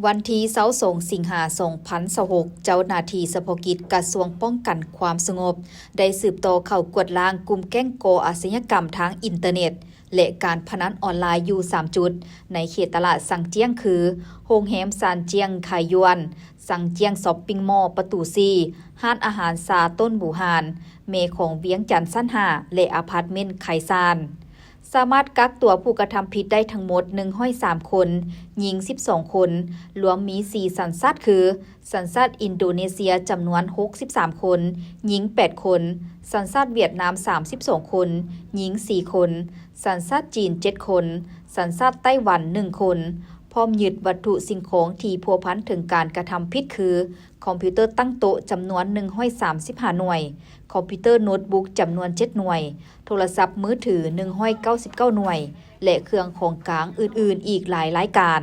ວັນທີຊາວສອງ ສິງຫາ ສອງພັນຊາວຫົກ ເຈົ້າໜ້າທີ່ສະເພາະກິດກະຊວງປ້ອງກັນຄວາມສະຫງົບ ໄດ້ສືບຕໍ່ເຂົ້າກວດລ້າງກຸ່ມແກ້ງກໍ່ອາຊະຍາກຳທາງອິນເຕີເນັດ ແລະ ການພະນັນອອນລາຍຢູ່ສາມຈຸດ ໃນເຂດຕະຫຼາດຊັງຈຽງ ຄື ໂຮງແຮມຊານຈຽງໄຄຢວນ, ຊັງຈຽງຊັອບປິງມໍ ປະຕູສີ່, ຮ້ານອາຫານຊາຕົ້ນບູຮານ, ແມ່ຂອງວຽງຈັນຊັ້ນຫ້າ ແລະ ອາພາດເມັນໄຄຊານ. ສາມາດກັກຕົວຜູ້ກະທຳຜິດໄດ້ທັງໝົດໜຶ່ງຮ້ອຍສາມຄົນ, ຍິງສິບສອງຄົນ, ລວມມີສີ່ສັນຊາດຄື ສັນຊາດອິນໂດເນເຊຍຈຳນວນຫົກສິບສາມຄົນ, ຍິງແປດຄົນ, ສັນຊາດຫວຽດນາມສາມສິບສອງຄົນ, ຍິງສີ່ຄົນ, ສັນຊາດຈີນເຈັດຄົນ, ສັນຊາດໄຕ້ຫວັນໜຶ່ງຄົນ, ພ້ອມຍຶດວັດຖຸສິ່ງຂອງທີ່ພົວພັນເຖິງການກະທຳຜິດຄື ຄອມພິວເຕີຕັ້ງໂຕະຈຳນວນໜຶ່ງຮ້ອຍສາມສິບຫ້າໜ່ວຍ, ຄອມພິວເຕີໂນດບຸກຈຳນວນເຈັດໜ່ວຍ, ໂທລະສັບມືຖືໜຶ່ງຮ້ອຍເກົ້າສິບເກົ້າໜ່ວຍ ແລະ ເຄື່ອງຂອງກາງອື່ນໆອີກຫຼາຍລາຍການ.